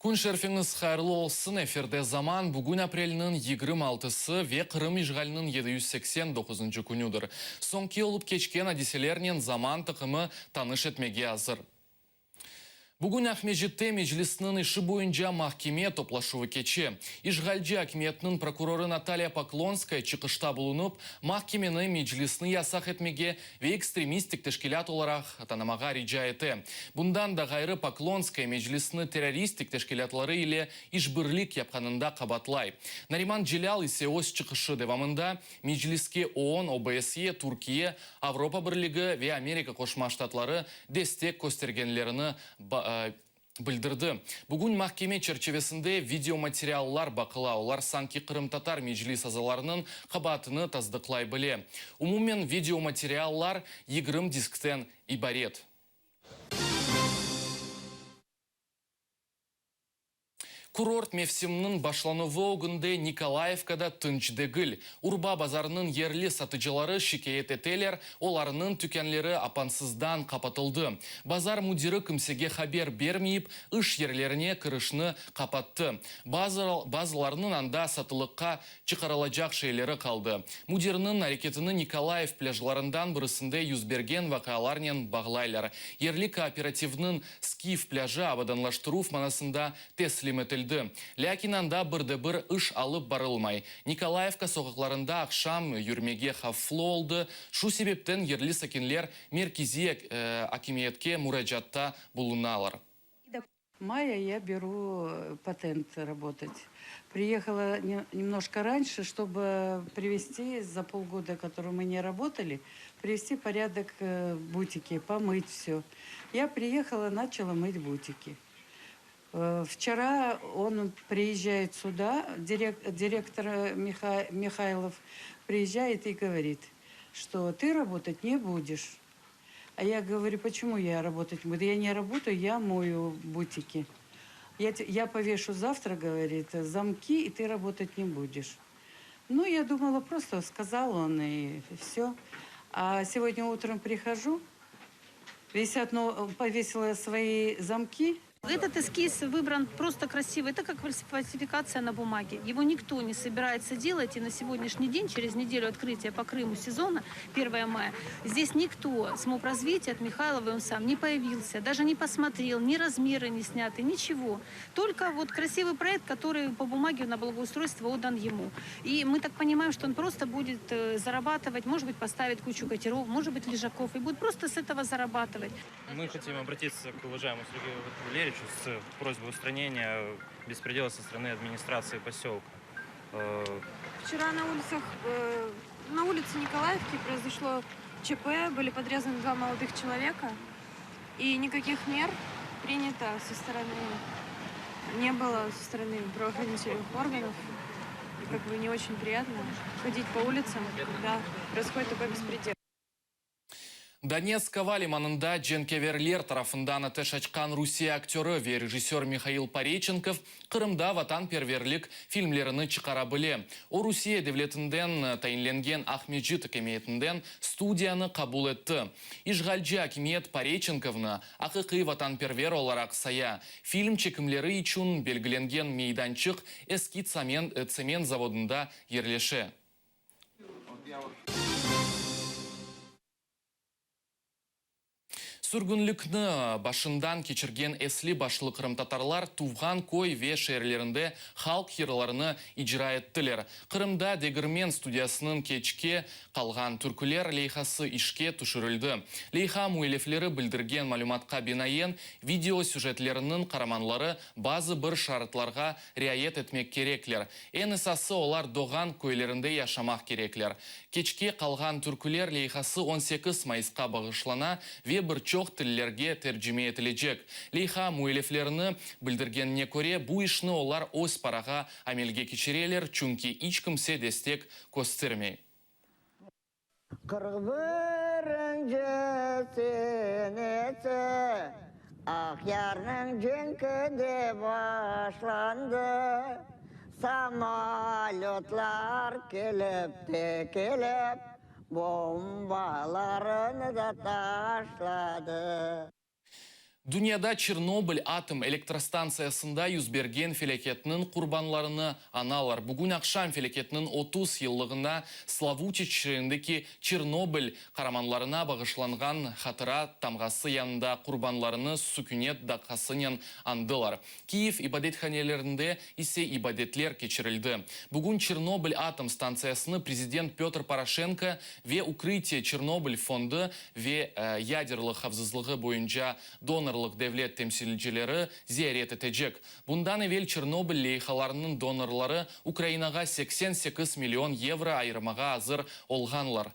Kün şerifiñiz hayırlı olsun, efirde Zaman, bugün aprelniñ 26-sı ve Qırım işğaliniñ 789-ncı künüdir. Soñki olıp keçken adiselernen Zaman taqımı tanış etmege azır. Bugün Aqmescitte Meclisniñ işi boyunca mahkeme toplaşuvı keçe. İşğalci akimiyetniñ prokurorı Natalya Poklonskaya çıqışta bulunıp, mahkemeni Meclisni yasaq etmege ve ekstremistik teşkilât olaraq tanımağa rica ete. Bundan da ğayrı, Poklonskaya Meclisni terroristik teşkilâtları ile işbirlik yapqanında qabatlay. Nariman Celâl ise öz çıqışı devamında Mecliske OON, OBSE, Türkiye, Avropa Birligi ve Amerika Qoşma Ştatları destek köstergenlerini bildirdi. Bugün mahkeme çerçivesinde videomateriallar baqıla, olar sanki qırımtatar Meclis azalarınıñ qabaatını tasdıqlay bile. Umumen videomateriallar 20 diskten ibaret. Kurort mevsiminiñ başlanuvı ögünde Nikolayevkada tınç degil. Urba bazarınıñ yerli satıcıları şikâyet eteler, olarnıñ tükânleri apansızdan qapatıldı. Bazar müdiri kimsege haber bermeyip, iş yerlerine kirişni qapattı. Bazılarınıñ anda satılıqqa çıqarılacaq şeyleri qaldı. Müdirniñ areketini Nikolayev plâjlarından birisinde yüz bergen vaqialarnen bağlaylar. Yerli kooperativniñ Skif plâjı abadanlaştıruv manasında teslim etildi. Lâkin anda bir de bir iş alıp barılmay. Nikolayevka soqaqlarında aqşam yürmege havflı oldı, şu sebepten yerli sakinler merkeziy akimiyetke muracaatta bulunalar. Мая я беру патент работать. Приехала немножко раньше, чтобы привести за полгода, который мы не работали, привести порядок бутики, помыть все. Я приехала, начала мыть бутики. Вчера он приезжает сюда, директор Михайлов приезжает и говорит, что ты работать не будешь. А я говорю, почему я работать буду? Я не работаю, я мою бутики. Я, я повешу завтра, говорит, замки, и ты работать не будешь. Ну, я думала, просто сказал он, и все. А сегодня утром прихожу, висят, ну, повесила свои замки, Этот эскиз выбран просто красиво. Это как фальсификация на бумаге. Его никто не собирается делать. И на сегодняшний день, через неделю открытия по Крыму сезона, 1 мая, здесь никто с МОП-развития от Михайлова, он сам не появился, даже не посмотрел, ни размеры не сняты, ничего. Только вот красивый проект, который по бумаге на благоустройство отдан ему. И мы так понимаем, что он просто будет зарабатывать, может быть, поставит кучу катеров, может быть, лежаков, и будет просто с этого зарабатывать. Мы хотим обратиться к уважаемому Сергею Валерьевичу с просьбой устранения беспредела со стороны администрации поселка. Вчера на улицах, на улице Николаевки произошло ЧП, были подрезаны два молодых человека, и никаких мер принято со стороны не было со стороны правоохранительных органов. И как бы не очень приятно ходить по улицам, когда происходит такой беспредел. Donetsk ava limanında cenkâverler tarafından ateş açqan Rusiye aktörı ve rejissör Mihail Poreçenkov Qırımda vatanperverlik filmlerini çıqara bile. O, Rusiye devletinden tayinlengen Aqmescit akimiyetinden studiyanı qabul etti. İşğalci akimiyet Poreçenkovnı aqiqiy vatanperver olaraq saya. Film çekimleri içün belgilengen meydançıq eski tsement zavodında yerleşe. Sürgünlikni başından keçirgen esli-başlı qırımtatarlar tuvğan köy ve şeerlerinde halq yırlarını icra ettiler. Qırımda Degirmen studiyasınıñ Keçke qalğan türküler leyhası işke tüşürildi. Leyha müellifleri bildirgen malümatqa binaen, video süjetleriniñ qaramanları bazı bir şartlarğa riayet etmek kerekler. Eñ esası, olar doğğan köylerinde yaşamaq kerekler. Keçke qalğan türküler leyhası 18 mayısqa bağışlana ve bir çoq tillerge tercime etilecek. Leyha müelliflerini bildirgenine köre, bu işni olar öz parağa amelge keçireler, çünki iç kimse destek köstermey. 41-nci senesi Aqyarnıñ cenki de başlandı. Samolötlar kelip te kelip, bombalarını da taşladı. Dünyada Çernobıl atom elektrostantsiyasında yüz bergen felâketniñ qurbanlarını añalar. Bugün aqşam felâketniñ 30 yıllığına Slavutiç şeerindeki Çernobıl qaramanlarına bağışlanğan hatıra tamğası yanında qurbanlarını sükünet daqqasınen añdılar. Kiyev ibadethanelerinde ise ibadetler keçirildi. Bugün Çernobıl atom stantsiyasını prezident Pötr Poroşenko ve Ukrıtiye Çernobıl fondu ve yaderlıq havfsızlığı boyunca donorlıq devlet temsilcileri ziyaret etecek. Bundan evel Çernobıl leyhalarınıñ donorları Ukrainağa 88 million yevro ayırmağa azır olğanlar.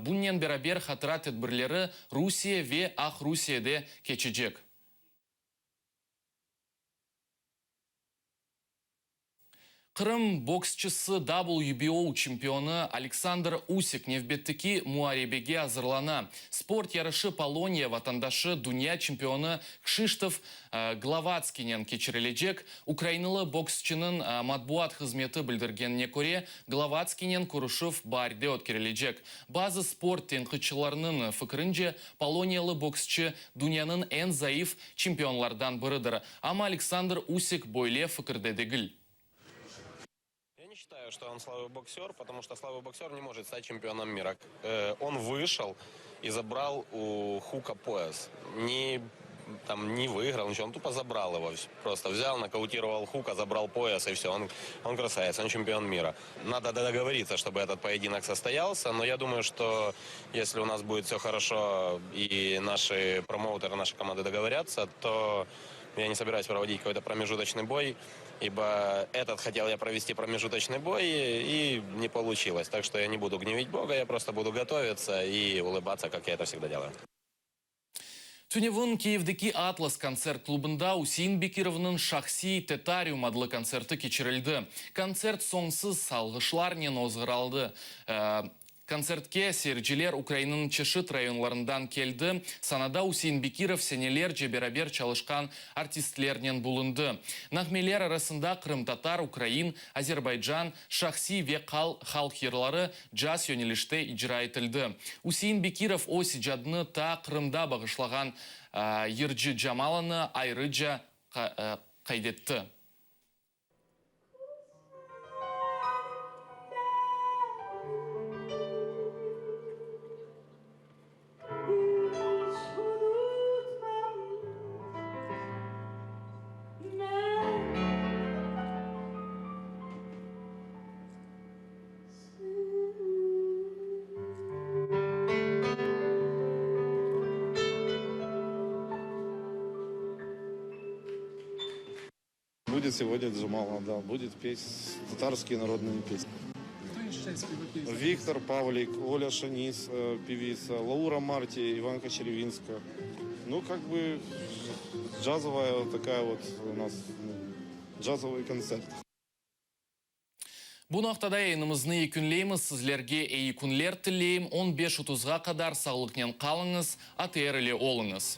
Bunen beraber hatıra tedbirleri Rusiye ve Aqrusiyede keçecek. Qırım boksçısı WBO çempionı Aleksandr Usik nevbetteki muarebege azırlana. Sport yarışı Poloniya vatandaşı dünya çempionı Kşiştof Glovatskiynen keçirilecek. Ukrainalı boksçınıñ matbuat hızmeti bildirgenine köre, Glovatskiynen körüşüv baarde ötkerilecek. Bazı sport tenqitçılarınıñ fikirince, poloniyalı boksçı dünyanıñ eñ zayıf çempionlardan biridir. Amma Aleksandr Usik böyle fikirde degil. Я не считаю, что он слабый боксер, потому что слабый боксер не может стать чемпионом мира. Он вышел и забрал у Хука пояс. Не, там, не выиграл, ничего, он тупо забрал его. Просто взял, нокаутировал Хука, забрал пояс и все. Он, он красавец, он чемпион мира. Надо договориться, чтобы этот поединок состоялся, но я думаю, что если у нас будет все хорошо и наши промоутеры, наши команды договорятся, то я не собираюсь проводить какой-то промежуточный бой, ибо этот хотел я провести промежуточный бой, и не получилось. Так что я не буду гневить Бога, я просто буду готовиться и улыбаться, как я это всегда делаю. Tünevin Kiyevdeki Atlas kontsert klubında Üsein Bekirovnıñ şahsiy Tetarium adlı kontserti keçirildi. Kontsert soñsız alğışlarnen ozğarıldı. Kontsertke seyirciler Ukrainanıñ çeşit rayonlarından keldi. Sanada Üsein Bekirov senelerce beraber çalışqan artistlernen bulundı. Nağmeler arasında qırımtatar, ukrain, azerbaycan, şahsiy ve halq yırları caz yönelişte icra etildi. Üsein Bekirov öz icadını ta Qırımda bağışlağan yırcı Camalanı ayrıca qayd etti. Будет сегодня Джамала, да, будет петь татарские народные песни. Виктор Павлик, Оля Шанис, певица, Лаура Марти, Иванка Черевинская. Ну, как бы джазовая вот такая вот у нас, ну, джазовый концерт. Bu noqtada yayınımıznı yekünleymiz. Sizlerge eyi künler tileyim. 15.30-ğa qadar sağlıqnen qalıñız, ATR ile oluñız.